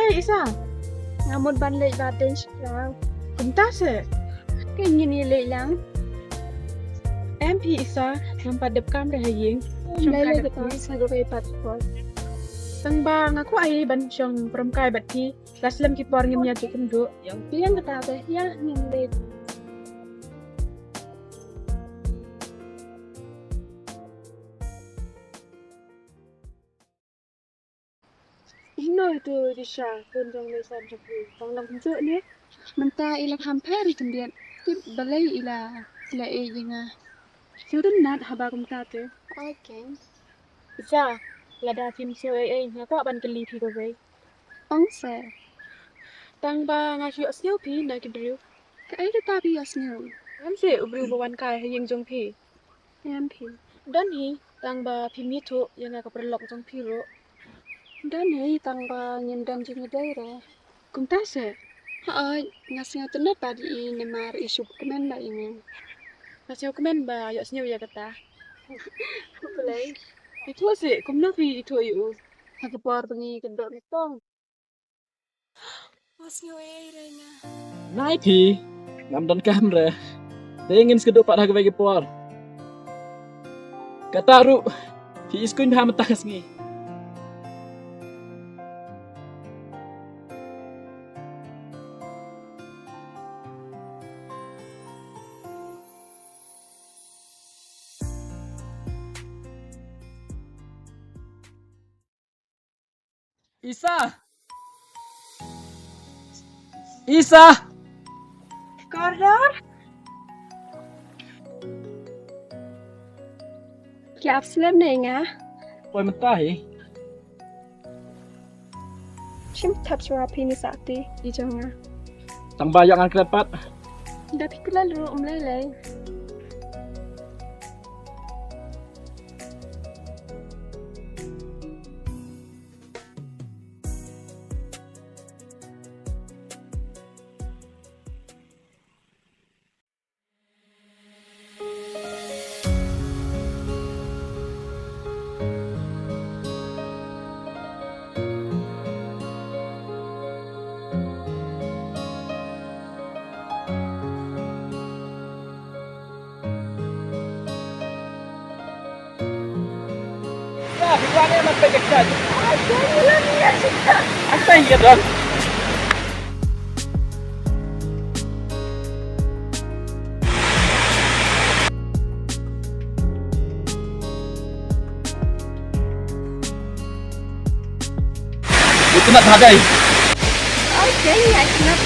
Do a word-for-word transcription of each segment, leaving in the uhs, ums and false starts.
Hey, Isa. Nga mut ban leit bad deng shipra. Kumta se. Ke ngin ïa leit lang. Em phi Isa, ngam pat dep kam re ha ïing. Lei lei, ka dep sa ka wei pat por. Tang ba nga kwah ai ban shong prom kai bad phi. La slem ki por ngim ïa ju kynduh. Biang kata te, ïa ngin leit. Ino itu Risha, bun jong me san jong phi. Tang lang kumjuh ne. Mynta i la kham pher i khyndiat. Tip balei i la, i la ei ïa nga. Shu dynat haba kumta te. Okay. Isa, lada phim sngew ei ei, nga kwah ban kylli phi kawei. Ong se. Tang ba nga shu ïohsngew phi na ki briew. Kaei kata phi ïohsngew? Ngam shu u briew ba wan kai ha ïing jong phi. Em phi. Don hi, tang ba phim ithuh ïa nga ka paralok jong phi ruh. Don hi, tang ba ngim don jingïadei re. Kumta se? Hooid, nga sngewtynnat bad i namar i shu kmen bad i. Nga sngewkmen ba ïohsngew ïa kata. Balei? Ithuh se, kumno phi ithuh ïa u? Ha ka por ba ngi kynduh nyngkong. Nai phi, ngam donkam re. Te ngin sa kynduh pat ha kawei ka por. Kata ruh, phi iskuin bha mynta ka sngi. Isa! Isa! Kordor? Ki ap slem ne nga? Poi mynta hi. Shim thap shwa phi ni sati i jong nga. Tang ba ïa ngan klet pat. Da phi klet ruh um lei lei. Ito na tagay. Okay, I cannot.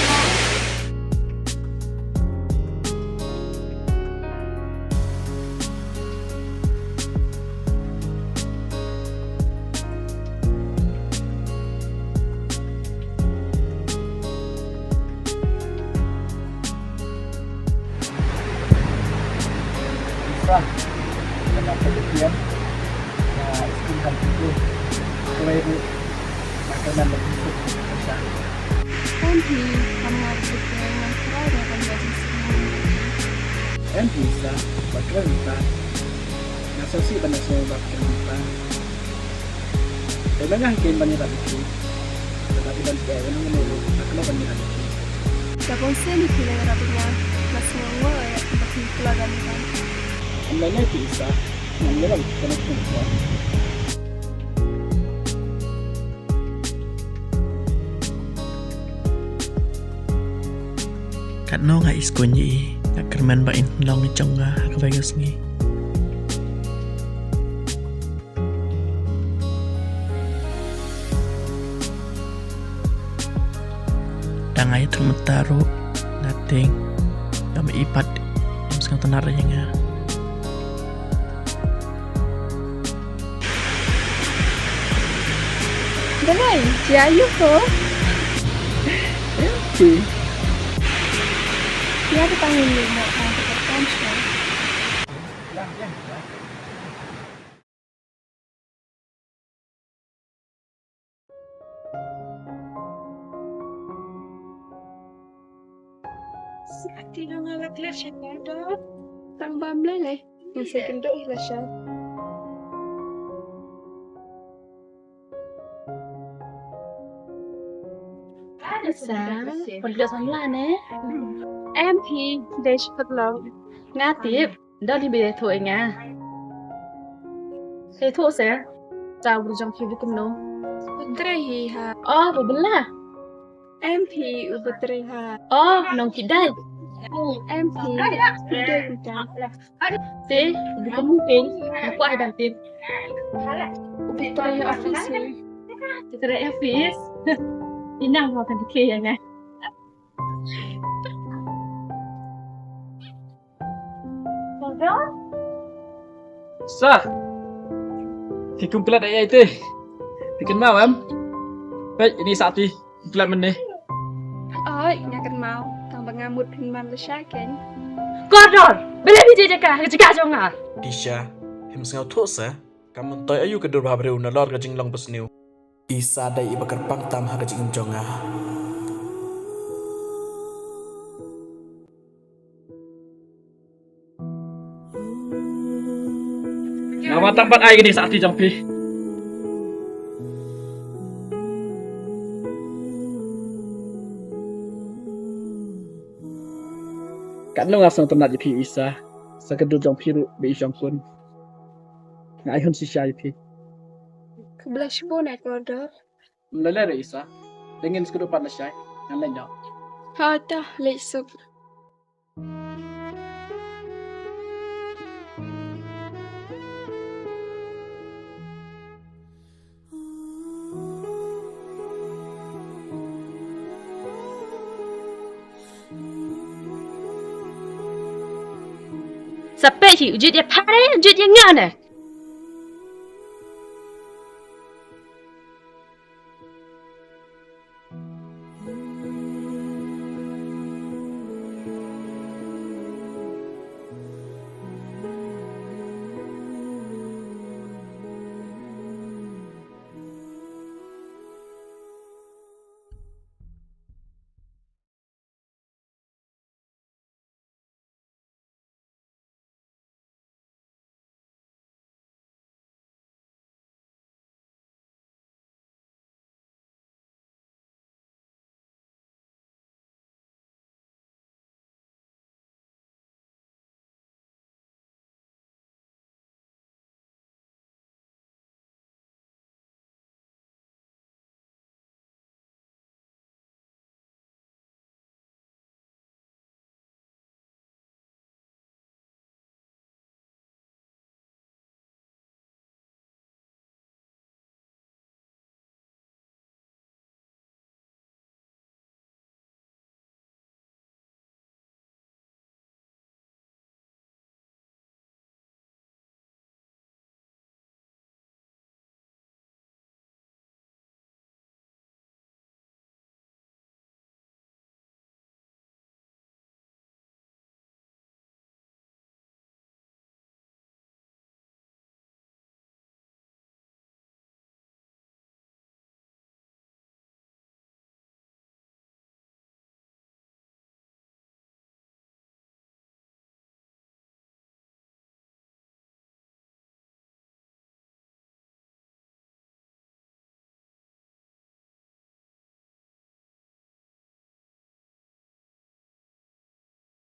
Sa, na ka pagkian, na iskin kan tutu, kawai du, na ka nan lagi suk, sa. Kan hi, kan nga suk, kan nga serai, kan nga suk. Kan hi, sa, bakal ta, na sosi, ban na sosi, bakal ta. Te lada nga hi ken ban ïarap ïa phi. Lada phi ban poi ïa ngi ruh nga kynnoh ban ïarap ïa phi. Sa bun sien ïa phi la ïarap ïa nga. Nga sngew ngor ïa ba phi kylla da ni ban. Ym lei lei phi Isa. Ngam ïarap ïa phi kane ka pynïaid. Katno nga iskuin ïa i, nga kyrmen ba in long i jong nga ha kawei ka sngi. Tang ai thung mynta ruh, nga tieng, ngam i pat, ngam sngewtynnat ïa nga. Balei, jia ïa ko? Ïa ka tang ïa mo ka ka kan sha. Sa ati nga la klet sha kordor. Tang bam lei lei. Ngan sa kynduh ïa la sha. Sa, pynlut samla ne? Em phi, dei shi patlong. Nga tip, don hi ba ïathuh ïa nga. Te ïathuh se, sa u briew jong phi u dei kumno? U trei hi ha. Oh, ba bylla. Em phi, u ba trei ha. Oh, nongkit dai. Em phi, u dei kumta. Te, u ba kumno phi, nga kwah ban tip. U ba trei ha office hi. Trei office. Ina mo kan dikhe ïa nga. Sa. Phi kum klet ai ai te. Phi kynmaw em? Peit ini sa ti. Klet mynne. Oi, nga kynmaw. Tang ba nga mut phin ban lashai kein. Kordor, balei phi jied ïa ka ha ka jaka jong nga? Isha, phim sngewthuh sa. Kam myntoi aïu ka dur bhabriew nalor ka jinglong basniew. Isa dei iba kyrpang tam ha ka jingim jong nga. Nga wan tang ban ai kane sa ti jong phi. Katno nga sngewtynnat ïa phi Isa. Sa ka dur jong phi ruh ba i shongkun. Nga ai hun shisha ïa phi. Khublei shibun eh Kordor. Ym lei lei re Isa. Te ngin sa kynduh pat lashai. Ngan leit noh. Hooid to, leit suk. Sa peit hi, u jied ïa pha ne, u jied ïa nga ne.